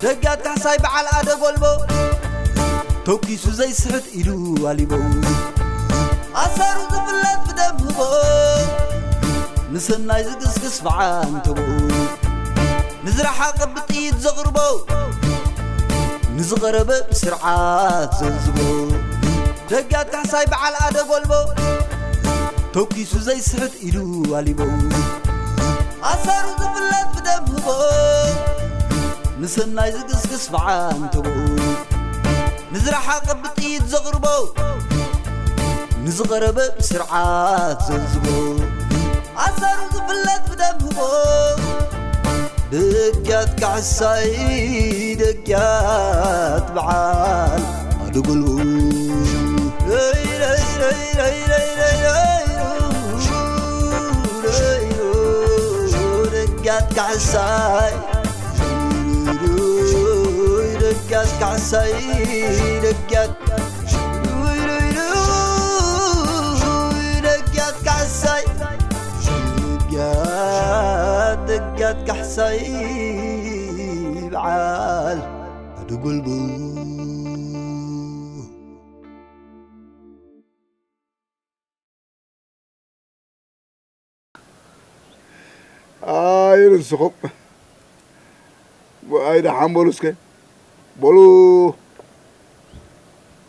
ደጋት ካሕሳይ በዓል ኣደ ጎልቦ፣ ተኪሱ ዘይስሕት ኢዱ ኣሊቦ። ኣሳሩ ዝፍለጥ ብደም ህቦ፣ ንሰናይ ዝግስግስ ብዓንተቦ። ንዝረሓቐ ብጥይት ዘቕርቦ፣ ንዝቐረበ ብስርዓት ዘልዝቦ። ደጋት ካሕሳይ በዓል ኣደ ጎልቦ፣ ተኪሱ ዘይስሕት ኢዱ ኣሊቦ። ኣሳሩ ዝፍለጥ ብደም ህቦ፣ ንሰናይ ዝግስግስ ብዓንተቦ። ንዝረሓቐ ብጥይት ዘቕርቦ፣ ንዝቐረበ ብስርዓት ዘልዝቦ። ኣሳሩ ዝፍለጥ ብደም ህቦ። ደጋት ካሕሳይ፣ ደጋት በዓል ኣደ ጎልቦ። ደጋት ካሕሳይ፣ ደጋት ካሕሳይ፣ ደጋት ደጋት ካሕሳይ፣ ደጋት፣ ደጋት ካሕሳይ በዓል ኣደ ጎልቦ። ኣይ ንስኹም፣ ኣይ ደሓን በሉ እስከ፣ በሉ።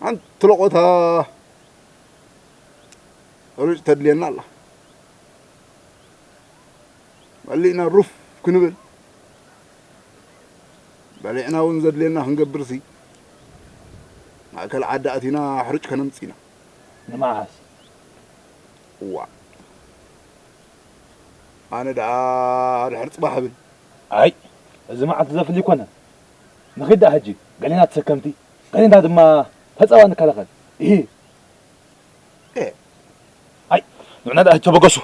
ሓንቲ ለቖታ ሕሩጭ ተድልየና ኣላ። በሊዕና ሩፍ ክንብል፣ በሊዕና እውን ዘድልየና ክንገብርሲ፣ ማእከል ዓዲ ኣቲና ሕሩጭ ከነምጽእ ኢና። ንመዓስ? እዋ፣ ኣነ ደኣ ድሕሪ ጽባሕ እብል። ኣይ፣ እዚ መዓልቲ ዘፍሊ ኣይኮነን። ንኺድ ደኣ ሕጂ፣ ገሌና ተሰከምቲ፣ ገሌና ድማ ተጻባ ንከላኸል። ኢሂ። ኤ። ኣይ፣ ንዑና ደኣ ሕጂ ተበገሱ።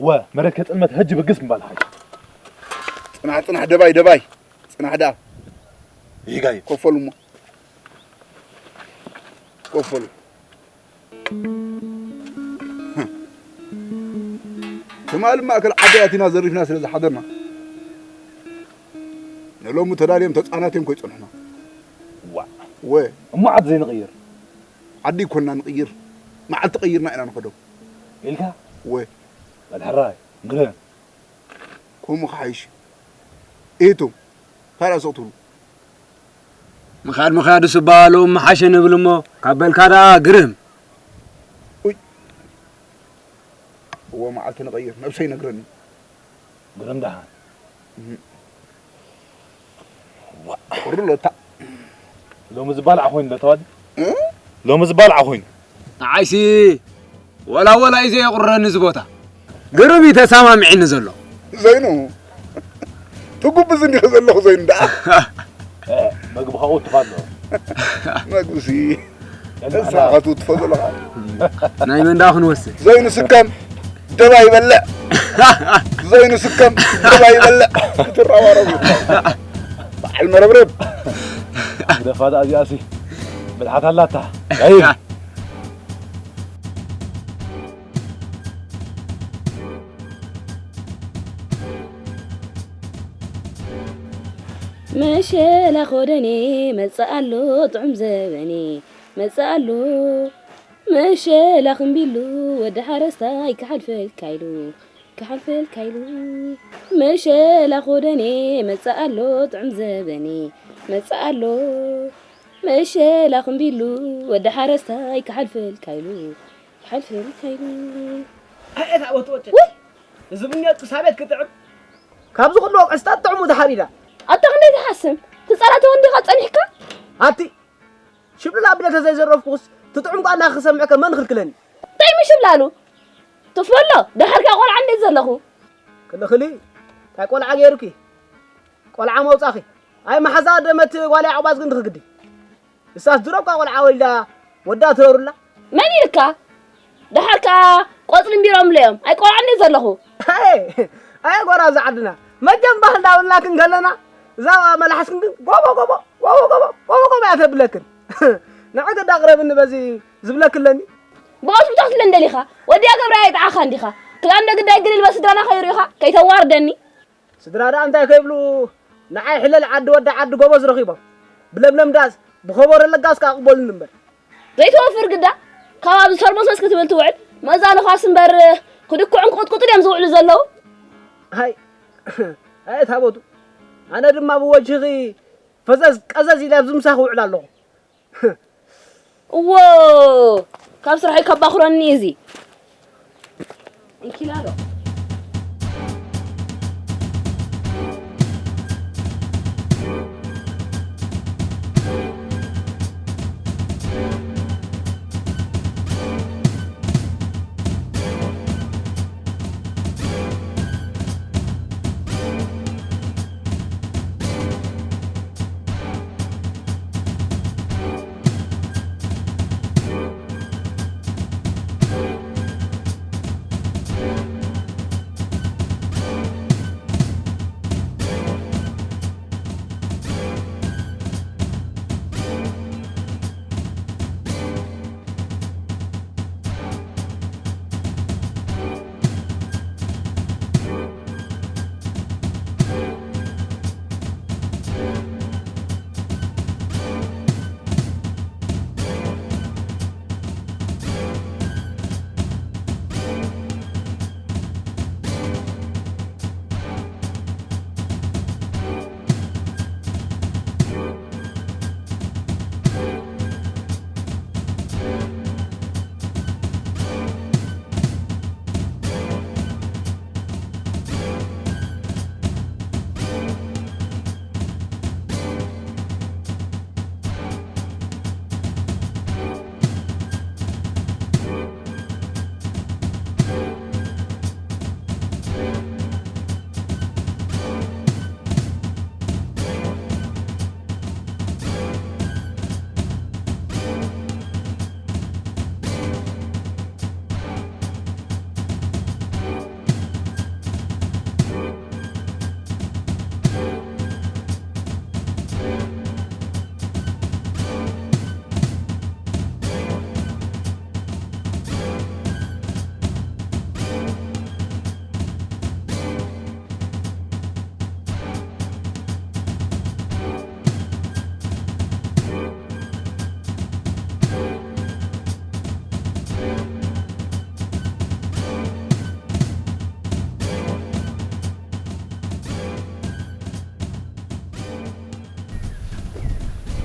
ወ፣ መሬት ከይጸልመት ሕጂ ብግስ ምባል ሓይሽ። ጽናሕ፣ ጽናሕ፣ ደባይ፣ ደባይ። ጽናሕ ደኣ። ይጋይ። ኮፈሉ እሞ። ኮፈሉ። ትማሊ ማእከል ዓዲ ኣቲና ዘሪፍና ስለ ዝሓደርና፣ ንሎሚ ተዳልዮም ተጻናትዮም ከይጸንሑና። ዋ። ወ። እሞ ዓዲ ዘይንቕይር? ዓዲ ይኮንና ንቕይር። መዓልቲ ቀይርና ኢና ንኸዶ። ኢልካ? ወ። በል ሕራይ፣ ግረን። ከምኡ ክሓይሽ። እቶም፣ ታዲያ ስቕ ትብሉ? ምኻድ ምኻድ እሱ በሃሉ ምሓሸ ንብል እሞ፣ ካብ በልካ ደኣ ግርም። ኡይ። እዎ፣ መዓልቲ ንቐይር፣ ነብሰይ ይነግረኒ። ግርም ደሓን። እህ። ዋ። ቁሪ ሎታ። ሎሚ ዝበልዓ ኮይኑ ዶ ተዋዲ? እ? ሎሚ ዝበልዓ ኮይኑ። ንዓይሲ ወላ ወላ እዩ ዘየቑርረኒ እዚ ቦታ። ግርም እዩ ተሰማሚዕኒ ዘሎ። ዘይኑ፣ ትጉብዝ እንዲኸ ዘለኹ ዘይኑ ደኣ። እ፣ መግቢ ካብኡ ትፋ ኣሎ። መግብሲ፣ የለ፣ ንስኻ ኣላ። ትውትፎ ዘለኻ። ናይ መን ደኣ ክንወስድ? ዘይኑ ስከም፣ ደባ ይበልዕ። ዘይኑ ስከም፣ ደባ ይበልዕ። ክትረባረቡ። በዓል መረብረብ። ግደፋ ደኣ እዚኣሲ። ብልሓት ኣላታ። ኣይ። መሸላ ኾደኔ መጽእ ኣሎ ጥዑም ዘበኔ መጽእ ኣሎ። መሸላ ክንቢሉ ወዲ ሓረስታይ ክሓልፈልካ ኢሉ ክሓልፈልካ ኢሉ። መሸላ ኾደኔ መጽእ ኣሎ ጥዑም ዘበኔ መጽእ ኣሎ። መሸላ ክንቢሉ ወዲ ሓረስታይ ክሓልፈልካ ኢሉ ክሓልፈልካ ኢሉ። ኣየት ኣወት ወጭ። ውይ! እዚ ብንያት ክሳበት ክጥዕም። ካብዚ ኩሉ ወቕዕስታት ጥዕሙ ተሓሪዳ። ኣታ ክንደይ ትሓስም? ትጸላተ ወንዲኻ ጸኒሕካ? ኣቲ ሽብልላ ብለ ተዘይዘረፍኩስ ትጥዕም ቋና ክሰምዕከ መን ክልክለኒ? እንታይ ምሽብላሉ? ትፍሎ ኣሎ፣ ደሓርካ ቆልዓ እንዴት ዘለኹ? ክልኽሊ፣ እንታይ ቆልዓ ገይሩኪ? ቆልዓ መውጻኺ። ኣይ መሓዛ ደመት ጓል ያዕቆብ ኣዝግን ድኽግዲ። እሳስ ድሮ እኳ ቆልዓ ወሊዳ ወዳ ትረሩላ። መን ኢልካ? ደሓር ከኣ ቆጽሊ እምቢሮምለዮም። ኣይ ቆልዓ እንዴት ዘለኹ? ኣየ፣ ኣየ ጓል ኣብዚ ዓድና። መቸም ባህል ዳብልና ክንከለና፣ እዛ መልሓስክን ግን ጎቦ፣ ጎቦ፣ ጎቦ፣ ጎቦ፣ ጎቦ፣ ጎቦ እያ ተብለክን። ንዕክ እንዳቕረብኒ በዚ ዝብለክ ኣለኒ። ብቐስ ብተኽትለ እንደሊኻ። ወዲያ ገብረ ኣይጥዓኻ እንዲኻ። ክልኣም ደግዳይ ግልል በስድራና ከይርእዩኻ፣ ከይተዋርደኒ። ስድራ ደኣ እንታይ ከይብሉ ንዓይ ሕለል ዓዲ ወዲ ዓዲ ጎበዝ ረኺቦም። ብለምለም ዳስ ብኸበሮ ለጋስ ክቕበሉኒ እምበር። ዘይትወፍር ግዳ ካብ ኣብዚ ተርሞስመስ ክትብል ትውዕል መዛ ንፋስ እምበር ክድኩዕን ክቕጥቅጡን እዮም ዝውዕሉ ዘለዉ። ኣይ ኣይ ታቦቱ ኣነ ድማ ብወጅኺ ፈዘዝ ቀዘዝ ኢለ ኣብዚ ምሳኺ ውዕል ኣለኹ። እዎ ካብ ስራሐይ ከባኽረኒ እዚ እንኪላሎ።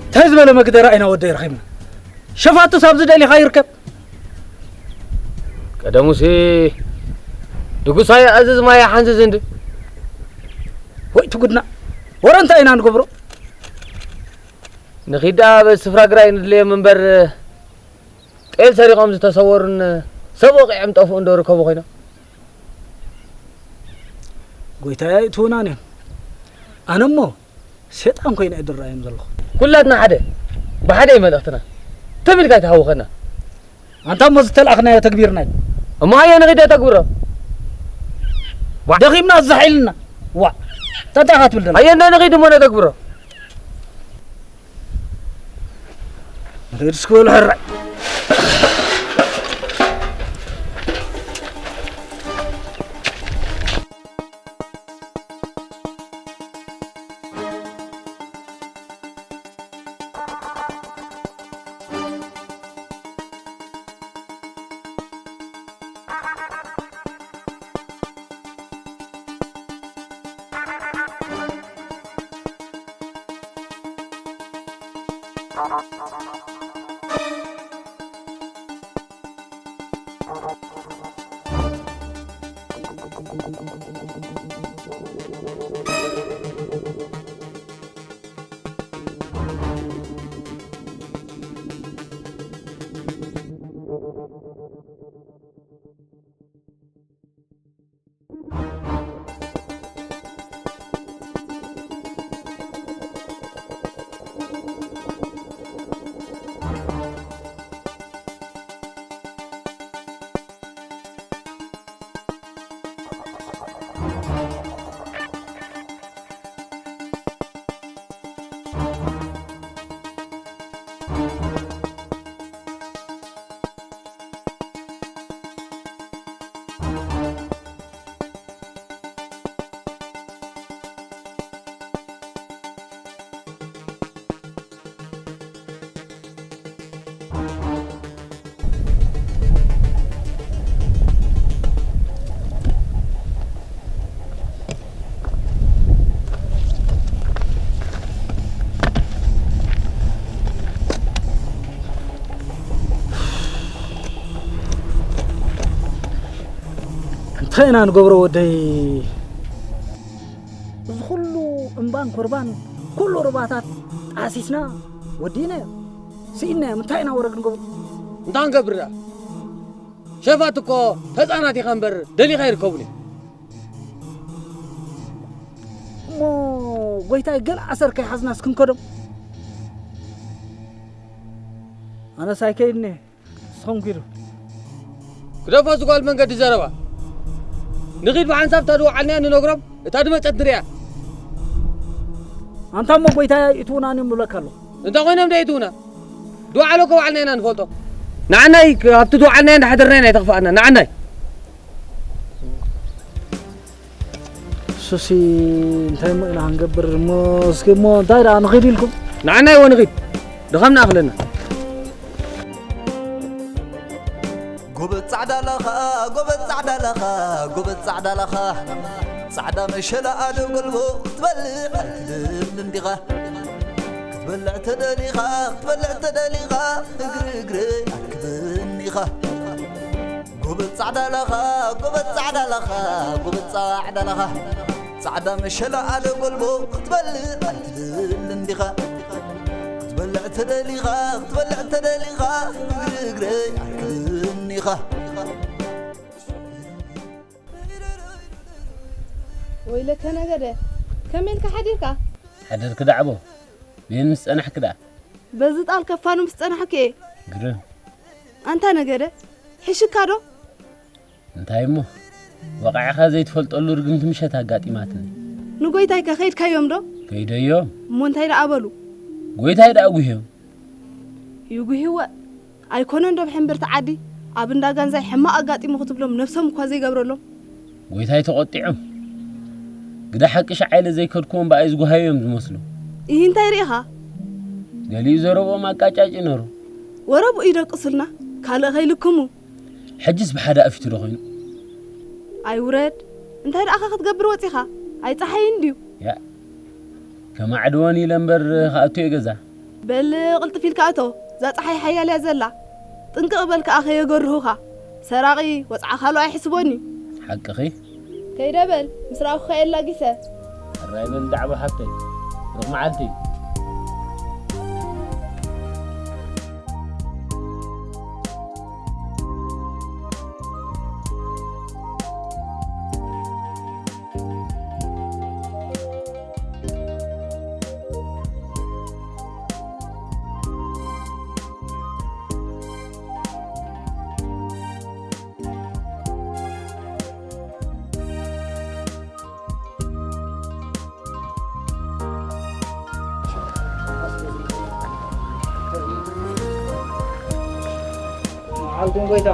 እንታይ ዝበለ መግደራ ኢና ወደይ ረኺብና? ሸፋቱስ ኣብዚ ደሊኻ ይርከብ። ቀደሙሲ ድጉሳይ ኣዝዝ ማይ ሓንዝዝ እንዲ። ወይ ትጉድና። ወረ እንታይ ኢና ንገብሮ? ንኺዳ ኣብ ስፍራ ግራይ ንድለዮም እምበር ጤል ሰሪቖም ዝተሰወሩን ሰብ ወቒዖም ጠፍኡ እንዶ ርከቡ ኮይኖም። ጎይታየ ኣይትሁናን እዮም። ኣነ እሞ ሴጣን ኮይነ እየ ዝረኣዮም ዘለኹ። ኩላትና ሓደ ብሓደ እዩ መልእኽትና። ተም ኢልካ ኣይትሃውኸና። ኣንታ እሞ ዝተላእኽናዮ ተግቢርናዮ። እሞ ሃየ ንኺድ ተግብሮ። ዋ፣ ደኺምና ኣዛሕ ኢልና። ዋ፣ እንታይ ኢኻ ትብል ዘለኻ? ሃየ እንዶ ንኺድ እሞ ነተግብሮ። ንኺድ እስኪ በሉ ሕራይ። እንታይ ኢና ንገብሮ ወደይ? እዚ ኩሉ እምባን ኮርባን ኩሉ ሩባታት ጣሲስና ወዲእናዮ። ስኢናዮም። እንታይ ኢና ወረ ክንገብሮ? እንታይ ክንገብር ደኣ? ሸፋት እኮ ህፃናት ኢኻ እምበር ደሊኻ ይርከቡን እዮም። እሞ ጎይታይ ገለ ኣሰር ከይሓዝናስ ክንከዶም? ኣነስ ኣይከይድን እየ። ንስኹም ኪዱ። ግደፎ፣ እዚ ጓል መንገዲ ዘረባ። ንኺድ ብሓንሳብ እታ ድወዓልናያ ንነግሮም፣ እታ ድመጸት ንሪኣ። ኣንታ እሞ ጎይታይ ኣይእትውናን እዮም እብለካ ኣለኹ። እንታይ ኮይኖም ደይእትውና? ድወዓሎ እኮ ባዕልና ኢና ንፈልጦ። ንዓናይ ኣብቲ ድወዓልናያ እንዳሓደርና ኢና ኣይተኽፍኣና። ንዓናይ። ሱሲ እንታይ እሞ ኢና ክንገብር እሞ እስኪ እሞ እንታይ ደኣ ንኺድ ኢልኩም? ንዓናይ እዎ ንኺድ። ድኻምና ኣኽለና። ጎበዝ ጻዕዳ ላኻ፣ ጎበዝ ጻዕዳ ላኻ፣ ጎበዝ ጻዕዳ ላኻ። ጻዕዳ መሸላ ኣደ ጎልቦ ክትበልዕ ኣይትደልን ዲኻ? ክትበልዕ ተደሊኻ፣ ክትበልዕ ተደሊኻ፣ እግሪ እግረይ ኣርክበኒ ኢኻ። ጎበዝ ጻዕዳ ላኻ፣ ጎበዝ ጻዕዳ ላኻ፣ ጎበዝ ጻዕዳ ላኻ። ጻዕዳ መሸላ ኣደ ጎልቦ ክትበልዕ ኣይትደልን ዲኻ? ክትበልዕ ተደሊኻ፣ ክትበልዕ ተደሊኻ፣ እግሪ እግረይ ኣርክበኒ ኢኻ። ወይለከ ነገደ፣ ከመይ ኢልካ ሓዲርካ? ሓደርክ ዳዕቦ፣ መን ምስ ጸናሕክ ደኣ? በዚ ጣል ከፋኑ ምስ ጸናሕኩ እየ። ግርም። ኣንታ ነገደ፣ ሕሽካ ዶ? እንታይ እሞ? ወቓዕኻ ዘይትፈልጠሉ ርግምቲ ምሸት ኣጋጢማትኒ። ንጎይታይከ ከይድካዮም ዶ? ከይደዮም። እሞ እንታይ ደኣ በሉ? ጎይታይ ደኣ ጉህዮም። ይጉህይወ። ኣይኮነን ዶ ብሕምብርቲ ዓዲ ኣብ እንዳ ጋንዛይ ሕማቕ ኣጋጢሙ ክትብሎም ነብሶም እኳ ዘይገብረሎም? ጎይታይ ተቖጢዖም። ግዳ ሓቂ ሸዓ ኢለ ዘይከድክዎም ብኣይ ዝጉሃዩ እዮም ዝመስሉ። ኢሂ እንታይ ርኢኻ? ገሊኡ ዘረብኦም ኣቃጫጭ ነሩ። ወረብኡ ይደቅሱልና ካልእ ከይልክሙ። ሕጅስ ብሓደ ኣፊቱ ዶ ኮይኑ? ኣይውረድ። እንታይ ደኣኻ ክትገብር ወጺኻ? ኣይጸሓይን ድዩ? ያ፣ ከማዕድወን ኢለ እምበር ክኣቱ እየ ገዛ። በል ቅልጥፍ ኢልካ እቶ፣ እዛ ጸሓይ ሓያል እያ ዘላ። ጥንቅቕ በል ከኣ ከየገርሁኻ። ሰራቒ ወጽዓ ካልኦ ኣይሕስቦን እዩ። ሓቅኺ። ከይደ በል፣ ምስ ረኣኹኻ እየ ኣላጊሰ። ሕራይ በል ዳዕቦ ሓፍተይ። ሩቕ መዓልቲ። መዓልኩም ጎይታ።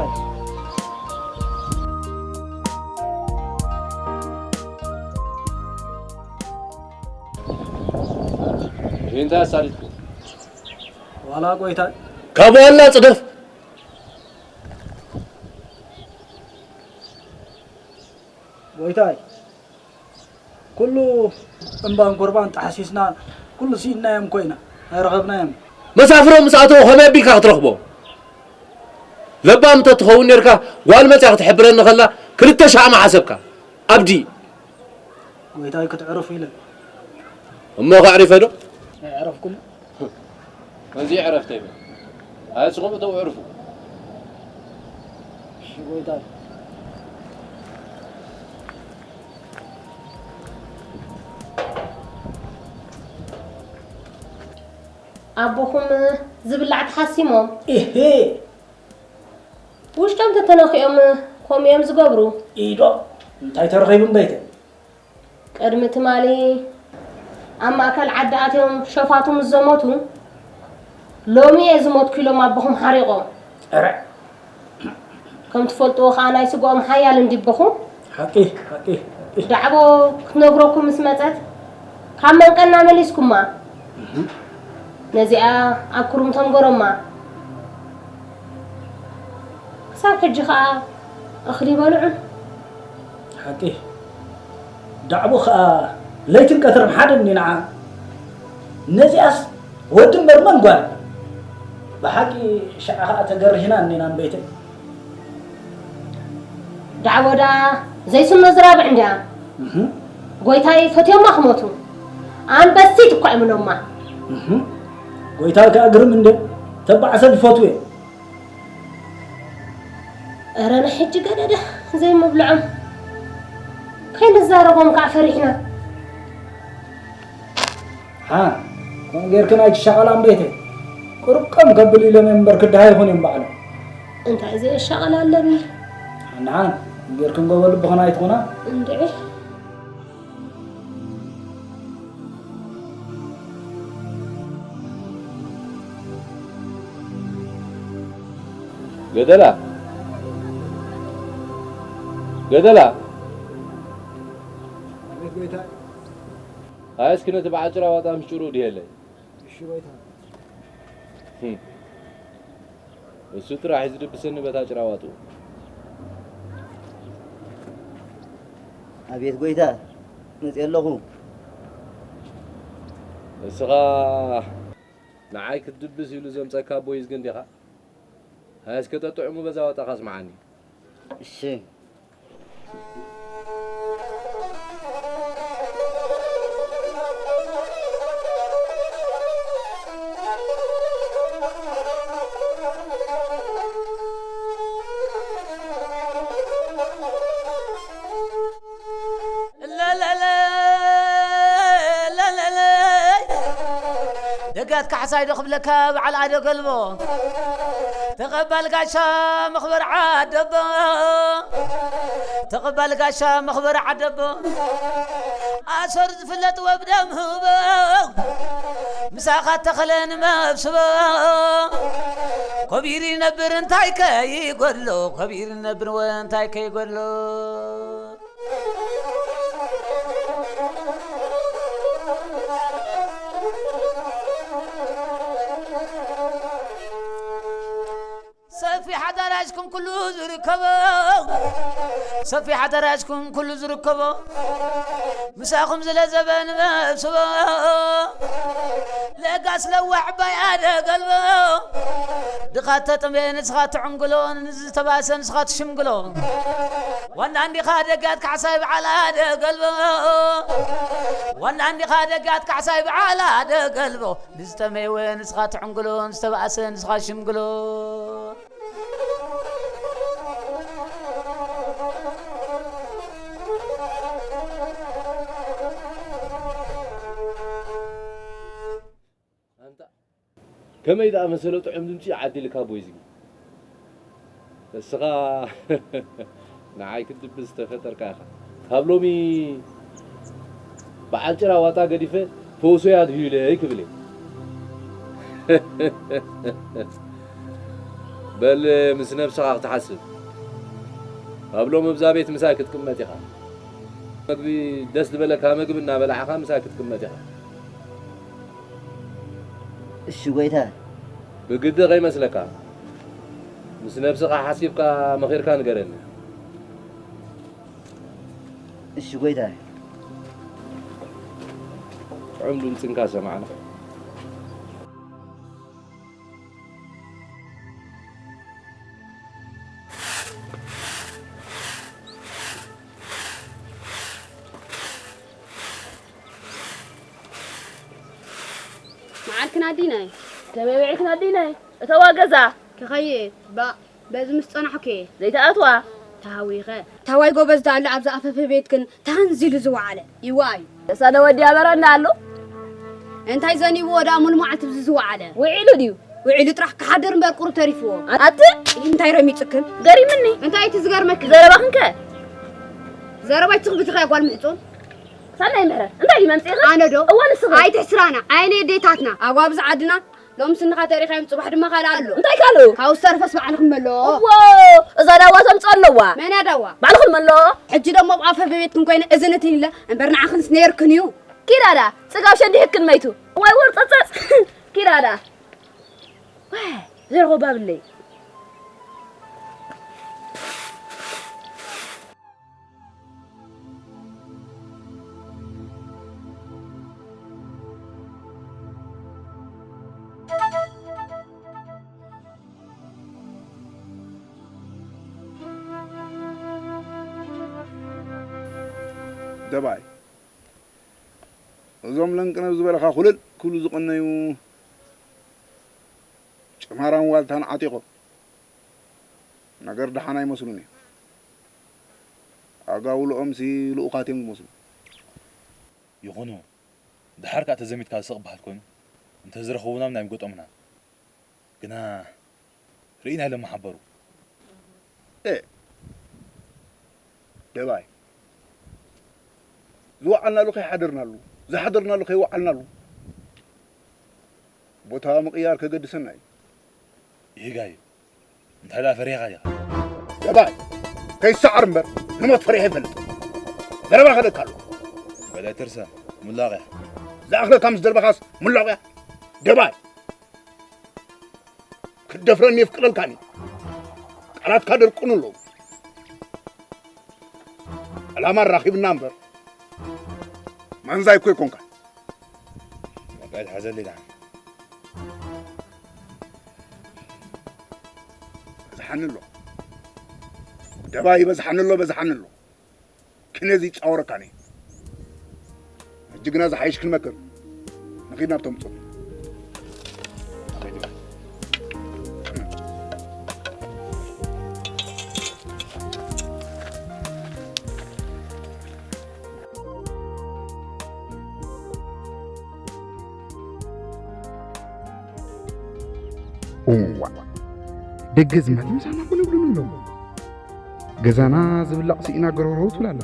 እንታይ ኣሳሊጥኩም? ዋላ ጎይታ። ካብ ዋላ ጽደፍ። ጎይታይ፣ ኩሉ እምባን ጎርባን ጣሕሲስና፣ ኩሉ ስኢናዮም ኮይና፣ ኣይረኸብናዮም። መሳፍሮም ምስ ኣተዉ ከመይ ኣቢልካ ክትረኽቦ? ለባም እንተትኸውን ኔርካ፣ ጓል መጽያ ክትሕብረኒ ከላ፣ ክልተ ሻማ ሓሰብካ። ኣብዲ። ጎይታይ፣ ክትዕርፉ ኢለ። እሞ ከዕሪፈ ዶ? ኣይዕረፍኩን። እዚ ዕረፍተ ይበል። ኣይ፣ ንስኹም እተው ዕርፉ። እሺ፣ ጎይታይ። ኣቦኹም ዝብላዕ ተሓሲሞም። እሄ። ውሽጦም ተተነኺኦም ከምኡ እዮም ዝገብሩ። ኢዶ፣ እንታይ ተረኺቡ እምበይተ? ቅድሚ ትማሊ ኣብ ማእከል ዓዲ ኣትዮም ሸፋቱ ምስ ዘሞቱ፣ ሎሚ እየ ዝሞትኩ ኢሎም ኣቦኹም ሓሪቖም። ኧረ! ከም ትፈልጥዎ ኸኣ ናይ ስግኦም ሓያል እንዲበኹም። ሓቂ፣ ሓቂ፣ ሓቂ። ዳዕቦ ክትነግረኩም ምስ መጸት፣ ካብ መንቀና መሊስኩማ። እህ። ነዚኣ ኣብ ክሩምቶም ገሮማ። ክሳብ ሕጂ ኸኣ እኽሊ ይበልዑን። ሓቂ። ዳዕቦ ኸኣ ለይትን ቀትርን ሓደ እንዲ ንዓ። ነዚኣስ ወዲ እምበር መን ጓል? ብሓቂ ሽዓ ኸኣ ተገሪህና እኒና እምበይተይ። ዳዕቦ ደኣ ዘይስኖ ዝራብዕ እንድያ። ጎይታይ ፈትዮማ ክሞቱ ኣንበሲት እኳ ይምኖማ። ጎይታ ከኣ ግርም እንደ ተባዕ ሰብ ይፈትው እየ። እረ ንሕጂ ገደደ ዘይምብልዖም ከይንዛረቦም ከዓ ፈሪሕና። ሓ ከምኡ ጌርክን ኣይትሻቐላ እምበይተይ። ቅርቆም ከብል ኢሎም እዮም እምበር ክድሃ ይኹን እዮም ባዕሎም። እንታይ ዘየሻቐላ ኣለኒ? ሓንሓን ጌርክን ጎበ ልብኽን ኣይትኹና። እንድዒ። ገደላ፣ ገደላ። ኣቤት ጎይታይ። ኣይ እስኪ ነቲ በዓል ጭራ ዋጣ ምሽጭሩ ድየለይ። እሺ ጎይታ። ህም። እሱ ጥራሕ እዩ ዝድብሰኒ በታ ጭራ ዋጡ። ኣቤት ጎይታ፣ መጽእ ኣለኹ። እስኻ ንዓይ ክትድብስ ኢሉ ዘምጸካ ኣቦይ ዝግን ዲኻ? ሃያ እስከ ጠጥዕሙ በዛ ዋጣኻ ስምዓኒ። እሺ። ለለለ፣ ለለለ። ደጋት ካሕሳይ ዶ ክብለካ በዓል ኣደ ገልቦ። ተቐባል ጋሻ መኽበር ዓደቦ። ተቐባል ጋሻ መኽበር ዓደቦ። ኣሰር ዝፍለጥ ወብደም ህቦ። ምሳኻ ተኸለ ንመብስቦ። ኮቢር ይነብር እንታይ ከይጎድሎ። ኮቢር ይነብር እንታይ ከይጎድሎ። ሰፊሕ ኣዳራሽኩም ኩሉ ዝርከቦ፣ ሰፊሕ ኣዳራሽኩም ኩሉ ዝርከቦ፣ ምሳኹም ዝለዘበ ንመብስቦ። ለጋስ ለዋዕ ባይ ኣደ ገልቦ። ድኻ ተጥምየ ንስኻ ትዕንግሎ፣ ንዝተባእሰ ንስኻ ትሽምግሎ። ዋና እንዲኻ ደጋት ካሕሳይ በዓል ኣደ ገልቦ። ዋና እንዲኻ ደጋት ካሕሳይ በዓል ኣደ ገልቦ። ንዝጠመየ ንስኻ ትዕንግሎ፣ ንዝተባእሰ ንስኻ ትሽምግሎ። ኣንታ ከመይ ደኣ መሰለ ጥዑም ድምጺ ዓዲልካ ኣቦይ ዝጊ። እስኻ ንዓይ ክትድብስ ዝተፈጠርካ ኢኻ። ካብ ሎሚ በዓል ጭራ ዋጣ ገዲፈ ፈውሶይ ኣድህዩለይ ክብል እየ። በል ምስ ነብስኻ ክትሓስብ። ካብ ሎሚ ኣብዛ ቤት ምሳይ ክትቅመጥ ኢኻ። መግቢ ደስ ዝበለካ መግቢ እናበላዕኻ ምሳይ ክትቅመጥ ኢኻ። እሺ ጎይታ። ብግዲ ከይመስለካ፣ ምስ ነብስኻ ሓሲብካ መኺርካ ንገረኒ። እሺ ጎይታ። ጥዑም ድምፅንካ ሰማዕና። መዓልክን ኣዲናይ። ከመይ ውዒልክን ኣዲናይ? እተዋ ገዛ። ክኸይድ፣ ባእ፣ በዚ ምስ ጸናሕኩ እየ። ዘይተኣትዋ። ተሃዊኸ። ታዋይ ጎበዝ ደኣ ኣሎ ኣብዚ ኣፈፈ ቤትክን ተሃንዚሉ ዝወዓለ። ይወኣዩ። እሳ ዶ ወዲ ኣበረና ኣሎ? እንታይ ዘኒብዎ ደኣ ሙሉ መዓልቲ ብዚ ዝወዓለ? ውዒሉ ድዩ? ውዒሉ ጥራሕ ክሓድር እምበር ቁሩብ ተሪፍዎ። ኣቲ? እንታይ ረሚጽክን? ገሪምኒ። እንታይ እቲ ዝገርመኪ? ዘረባኽንከ? ዘረባይ ትኽብትኻ ጓል ምሕጹን። ሳናይ ምሕረት፣ እንታይ እዩ መምጽኢኺ? ኣነ ዶ? እወ፣ ንስኺ። ኣይትሕስራና፣ ዓይኒ ኣዴታትና። ኣብ ኣብዚ ዓድና ሎም ስንኻ ተሪኻዮም፣ ጽባሕ ድማ ካልእ ኣሎ። እንታይ ካልእ? ካብኡ ዝተረፈስ ባዕልኽን መሎ። እዎ፣ እዛ ዳዋ ተምጽኦ ኣለዋ። መን እያ ዳዋ? ባዕልኽን መሎ። ሕጂ ደሞ ኣብ ኣፈ ቤትክን ኮይነ እዝንትን ኢለ፣ እምበር ንዓኽንስ ነይርክን እዩ። ኪዳዳ፣ ጽጋብ ሸንዲሕክን መይቱ። ዋይ ወርጸጸጽ። ኪዳዳ። ዋይ፣ ዘርሆ ባብለይ። ደባይ፣ እዞም ለንቅነብ ዝበለኻ ኩልል ክብሉ ዝቐነዩ ጭማራን ዋልታን ዓጢቖም ነገር ደሓን ኣይመስሉን እዮም። ኣጋውልኦምሲ ልኡኻት እዮም ዝመስሉ። ይኹኑ፣ ደሓር ከኣ ተዘሚትካ ዝስቕ በሃል ኮይኑ፣ እንተዝረኽቡና ምናም ኣይምገጠሙና። ግና ርኢና ኢሎም መሓበሩ። ኤ፣ ደባይ፣ ዝወዓልናሉ ከይሓደርናሉ፣ ዝሓደርናሉ ከይወዓልናሉ፣ ቦታ ምቕያር ከገድሰና እዩ። ይህጋዩ፣ እንታይ ደኣ ፈሪኻ ዲኻ? ደባይ፣ ከይሰዓር እምበር ንሞት ፈሪሐ ይፈልጥ። ዘረባ ከደካ ኣሎ። በለ ትርሰ፣ ሙላቕያ። ዝኣኽለካ ምስ ዘረባኻስ ሙላቕያ። ደባይ፣ ክትደፍረኒ የፍቅደልካኒ። ቃላትካ ደርቁኑ ኣለዉ። ዕላማ ራኺብና እምበር፣ ማንዛይ እኮ ኣይኮንካ። መቃየት ሓዘለይ ደሓን። በዝሓኒ ኣሎ። ደባይ ይበዝሓኒ ኣሎ፣ በዝሓኒ ኣሎ። ክነዚ ይጻወረካኒ። ሕጂ ግና ዝሓይሽ ክንመክር። ንኺድ ናብቶም ጾም። እዋ፣ ደገ ዝመት ምሳና ኩን ይብሉን ኣለዉ። ገዛና ዝብላዕ ስኢና ገረውረው ትብል ኣላ።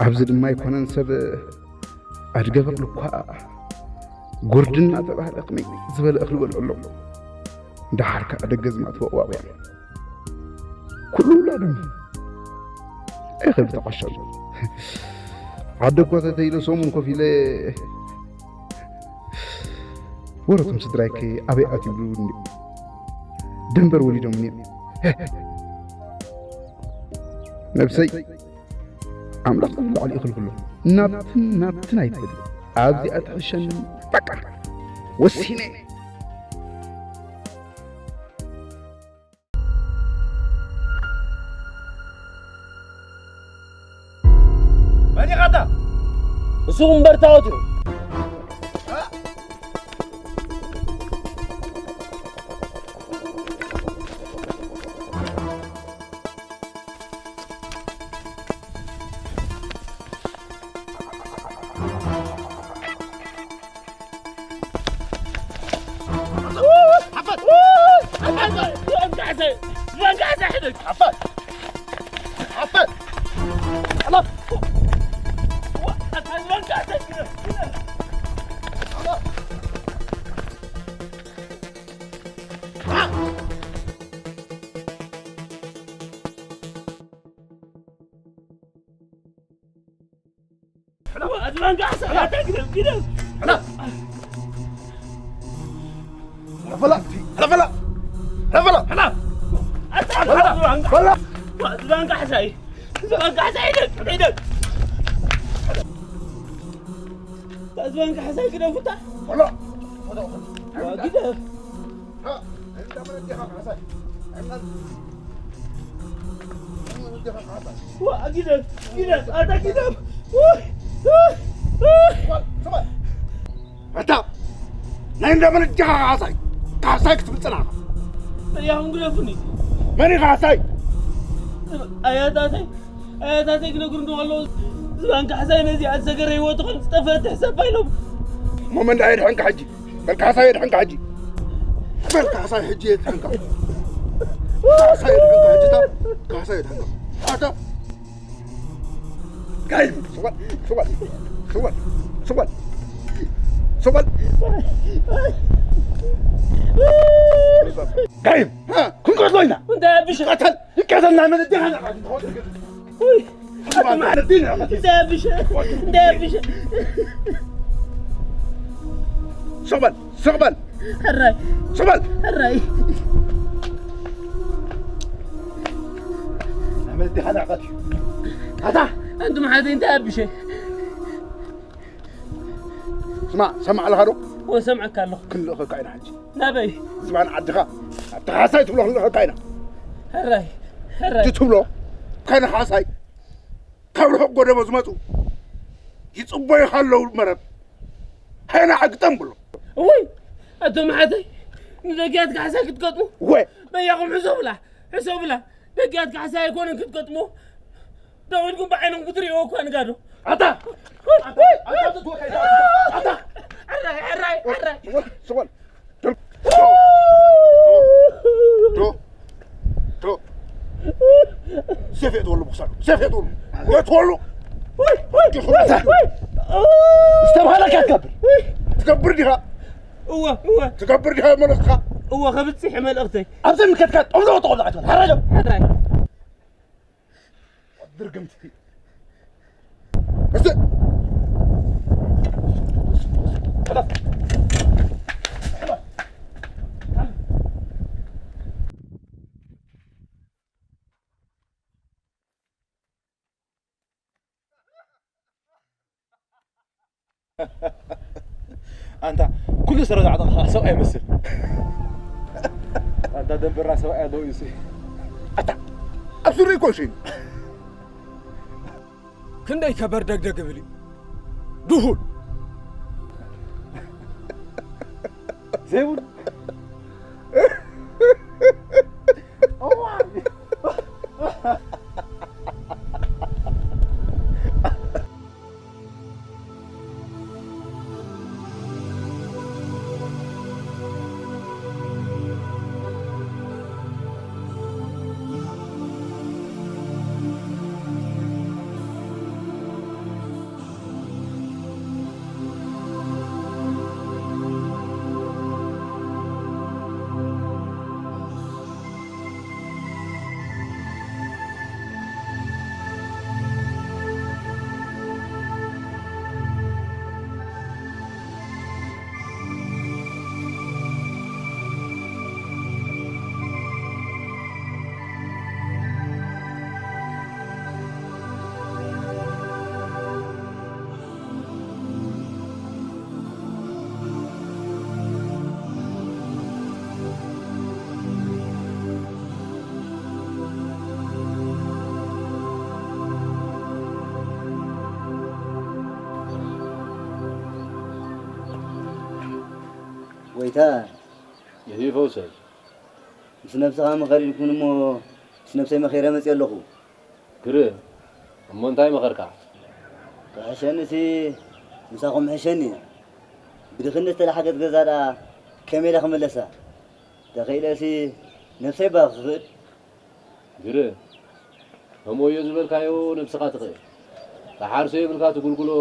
ኣብዚ ድማ ኣይኮነን ሰብ ኣድገ በቕሊ እኳ ጎርድና ተባህለ ከመይ ዝበለ እኽሊ በልዑ ኣሎ። ደሓር ከኣ ደገ ዝማት ወቕዋቕ እያ። ኩሉ ውላዶም ኣይኸብድ ተቐሸሉ። ዓደ እኳ ተተይለ ሰሙን ኮፍ ኢለ ወረቶም ስድራይከ ኣበይ ኣትዩ ብሉ እንዲ ደንበር ወሊዶም እኒኦም። ነብሰይ ኣምላኽ ኣብ ላዕሊ ይኽልክሎ። ናብትን ናብትን ኣይትበል። ኣብዚኣ ትሕሸኒ በቃ ወሲነ። መን ኢኻ ኣታ? እሱ እምበር ታወት እዩ። ኣታ ናይ እንዳ መን እጃኻ ካሕሳይ? ካሕሳይ ክትብል ጸናኻ። ያኹን ግደፉኒ። መን እዩ ካሕሳይ? ኣያታተይ ኣያታተይ ክነግሩ እንዶ ከለዉ ዝባን ካሕሳይ ነዚኣ ዝሰገረ ህይወቱ ከም ዝጠፍአ ትሕሰባ ኢሎም። እሞ መን ደኣ የድሕንካ ሕጂ? በል ካሕሳይ የድሕንካ ሕጂ። በል ካሕሳይ ሕጂ የድሕንካ። ካሕሳይ የድሕንካ ሕጂ ታ። ካሕሳይ የድሕንካ። ኣታ። ጋይም፣ ስቕ በል፣ ስቕ በል፣ ስቕ በል፣ ስቕ በል፣ ስቕ በል። ጋይም፣ እ? ክንቀትሎ ኢና። እንታይ ኣቢሽ? ይቀተል፣ ይቀተል፣ ናይ መን እዴኻ? ውይ፣ ኣቲ ማለት ዲን፣ ኣቲ። እንታይ ኣቢሽ? እንታይ ኣቢሽ? ስቕ በል፣ ስቕ በል። ሕራይ። ስቕ በል። ሕራይ። ናይ መን እዴኻ ንዕቐት እዩ? ኣታ። ኣንቱም ሓዘይ እንታይ ኣቢሸ? ስማዕ፣ ሰማዕ ኣለኻ ዶ? ወሰምዐካ ኣለኹ። ክንልእኸካ ኢና ሕጂ። ናበይ? ዝባን ዓድኻ፣ ኣብቲ ካሕሳይ ትብሎ ክንልእኸካ ኢና። ሕራይ፣ ሕራይ። እቲ ትብሎ፣ ከነ ካሕሳይ፣ ካብ ርሑቕ ጎደቦ ዝመጹ፣ ይጽበዩኻ ኣለዉ መረብ። ሃይና ዕግጠም ብሎ። እውይ፣ ኣቶ መሓተይ፣ ንደጊያት ካሕሳይ ክትገጥሙ? እወ። በያኹም ሕሰቡላ፣ ሕሰቡላ። ደጊያት ካሕሳይ ኣይኮነን ክትገጥሙ። ደው ኢልኩም ብዓይኖም ክትርእይዎ እኳ ንጋዶ። ኣታ! ኣታ! ኣታ! ኣታ! ኣታ! ኣራይ፣ ኣራይ፣ ኣራይ። ስወል፣ ስወል። ዶ፣ ዶ፣ ዶ፣ ዶ። ሴፍ የእትወሉ ብክሳዱ፣ ሴፍ የእትወሉ። የእትወሉ። ዝተባህለካ ትገብር። ትገብር ዲኻ? እወ፣ እወ። ትገብር ዲኻ መልእኽትኻ? እወ፣ ከብጽሕ መልእኽተይ። ኣብዚ ምከድካ ጠውሎ፣ ጠውሎ ኣይትበል። ሓራይ ዶ? ሓራይ። ድርግምቲ። እስቲ። ኣንታ ኩሉ ስረ ዝዓጠቕኻ ሰብኣይ መስል። ኣንታ ደንበራ ሰብኣይ ኣለዎ እዩ እሱ። ኣታ ኣብ ሱሪ እኮ ሽን። ክንደይ ከበር ደግደግ እብል እዩ። ድሁል። ዘይብሉ። ጎይታ፣ ይህይፈው ሰብ። ምስ ነብስኻ ምኸር ኢልኩን እሞ፣ ምስ ነብሰይ መኺረ መፅእ ኣለኹ። ግርም። እሞ እንታይ መኸርካ? ክሕሸኒሲ ምሳኹም ሕሸኒ። ብድኽነት ዝተላሕገት ገዛ ደኣ ከመይ ኢለ ክምለሳ? ተኽኢለሲ ነብሰይ እባ ክኽእል። ግርም። ከምኡ እዮ ዝበልካዮ ነብስኻ ትኽእል። ተሓርሶ የብልካ ትጉልጉሎ።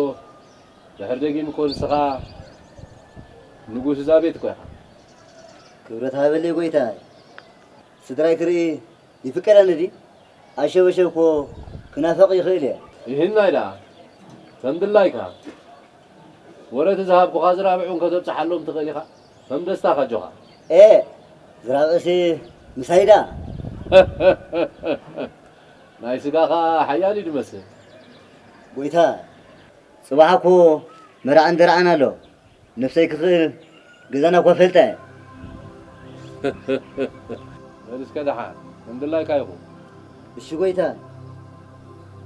ድሕር ደጊም እኮ ንስኻ ንጉስ እዛ ቤት እኮ ኢኻ። ክብረት ሃበለይ ጎይታይ። ስድራይ ክርኢ ይፍቀደኒ ድዩ? ኣሸበሸብ እኮ ክናፈቕ ይኽእል እየ። ይህናይ ደኣ፣ ከም ድላይካ። ወረ እቲ ዝሃብኩኻ ዝራብዑን ከተብጽሓሎም ትኽእል ኢኻ። ከም ደስታኻ ኣጆኻ። ኤ፣ ዝራብዕሲ ምሳይ ደኣ። ናይ ስጋኻ ሓያል እዩ ድመስል። ጎይታ፣ ጽባሕ እኮ መርዓ እንድርዓን ኣሎ። ነብሰይ ክኽእል ገዛና እኳ ፈልጠ። በል እስከ ደሓን፣ ከም ድላይካ ይኹን። እሺ ጎይታ።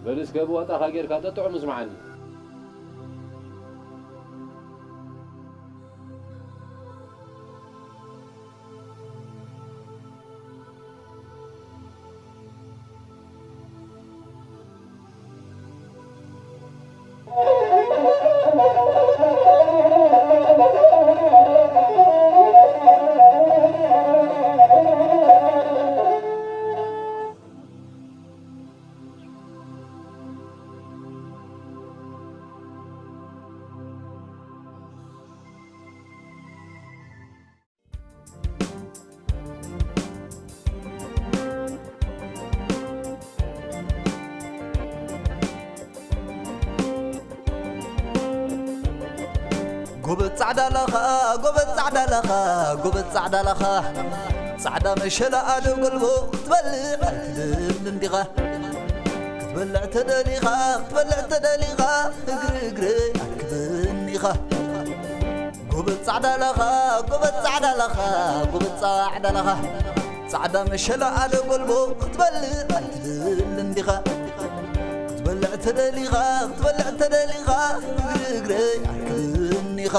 በል እስከ ብዋጣኻ ጌርካ ጠጥዑ ምስምዓኒ። ጎበዝ ጻዕዳ ላኻ፣ ጎበዝ ጻዕዳ ላኻ፣ ጎበዝ ጻዕዳ ላኻ። ጻዕዳ መሸላ ኣደ ጎልቦ ክትበልዕ ኣይትደልን ዲኻ? ክትበልዕ ተደሊኻ፣ ክትበልዕ ተደሊኻ፣ እግሪ እግረይ ኣርክበኒ ኢኻ። ጎበዝ ጻዕዳ ላኻ፣ ጎበዝ ጻዕዳ ላኻ፣ ጎበዝ ጻዕዳ ላኻ። ጻዕዳ መሸላ ኣደ ጎልቦ ክትበልዕ ኣይትደልን ዲኻ? ክትበልዕ ተደሊኻ ክትበልዕ ተደሊኻ እግረይ ኣክብኒ ኢኻ።